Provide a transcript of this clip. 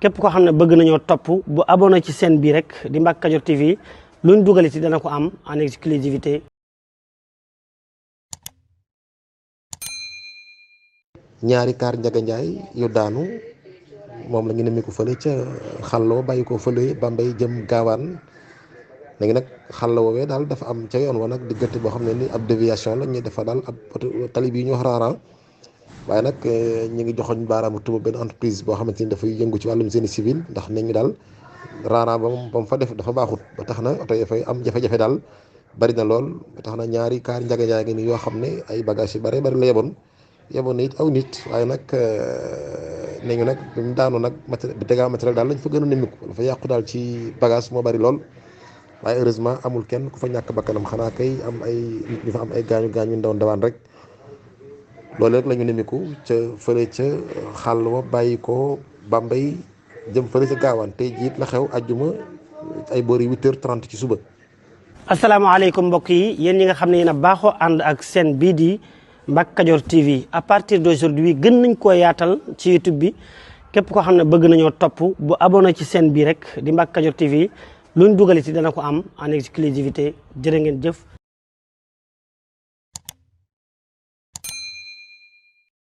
képp koo xam ne bëgg nañoo topp bu abonné ci chaîne bi rek di Mbacke Kadior TV luñ dugal ci dana ko am en exclusivité. ñaari kaar Njaga Njaay yu daanu moom la ñu nemmeeku fële ca xàlloo bàyyi ko fële Bambey jëm gaawaan léegi nag xàll woowee daal dafa am ca yoon wa nag diggante boo xam ne ni ab déviation la ñu defa daal ab tali bii ñu wax raaraan waaye nag ñu ngi joxoñ baaraamu tuba benn entreprise boo xamante ni dafay yëngu ci wàllum génie civil ndax ne ñu daal raaraan ba mu fa def dafa baaxut ba tax na oto yi fay am jafe-jafe daal bari na lool ba tax na ñaari kaar Njaga Njaay ngi ni yoo xam ne ay bagage yu bari la yeboon na it aw nit waaye nag ne ñu nag bi mu daanu nag matériel daal lañ fa gën a nemmiku dafa yàqu daal ci bagage moo bari lool waaye heureusement amul kenn ku fa ñàkk bakkanam xanaa kay am ay nit ñu fa am ay gaañu ndawaan rek loolu rek la ñu nemiku ca fële ca xàll wa bàyyi ko Bambey jëm fële ca gaawaan tey jiit la xew àjjuma ay boori 8h30 ci suba. asalaamaaleykum mbokk yi yéen ñi nga xam ne yéen a baaxoo ànd ak seen bii di Mbacke Kadior TV à partir d'aujourd'hui gën nañ koo yaatal ci YouTube bi képp koo xam ne bëgg nañoo topp bu abonné ci chaîne bi rek di Mbacke Kadior TV luñ dugal ci dana ko am en exclusivité jërë ngeen jëf.